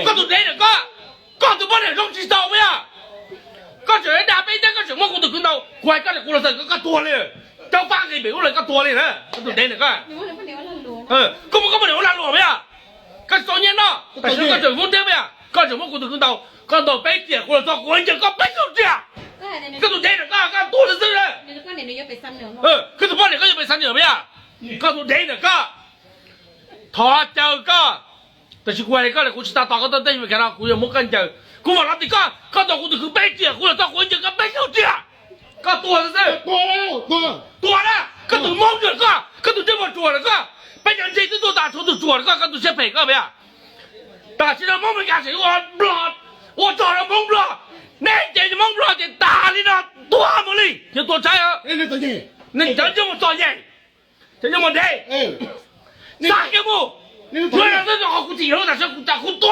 Koj tus dev na koj, koj tus poj niam zoo tsis txaus puas yog? Koj tseem dag peb teb, koj tseem muab kuv tus kwv ntaus, kuv hais koj li kuv los txog koj tuag li. Cov fab nqis pem ub lawm koj tuag li na, koj tus dev na koj. Koj muab koj poj niam ua lag luam puas yog? Koj tsis txaus nyiaj noj, tam sim no koj tseem foob teb puas yog? Koj tseem muab kuv tus kwv ntaus, koj ntaus peb riam kuv los txog kuv ncaws koj peb caug riam. Koj tus dev na koj, koj tuag li xwb na. Koj tus poj niam koj yuav pem xav niam puas yog? Koj tus dev na koj, thov caw koj. Tam sim kuv hais koj li kuv tsis tas tos koj tuaj teb Meskas no kuv yuav muab koj ncaws. Kuv mam los tim koj, koj ntaus kuv tus kwv peb riam kuv los txog kuv ncaws koj peb caug riam. Koj tuag xwb. Tuag na, koj tus hmoob ntsuag koj, koj tus ntsej muag ruam na koj, peb cov ntse twb tuag tas tshuav tus ruam na koj, koj tus siab phem koj puas yog? Tam sim no hmoob Meskas tseem ua Nplog, ua rog rau hmoob Nplog. Neb ces hmoob Nplog ces tas li no, tuag mus li, yog tuag tshaib. Cov ntsej muag txom nyem, cov ntsej muag dev, xav kiag mus. Kuv tsis yog lub tam sim kuv tas kuv tuag.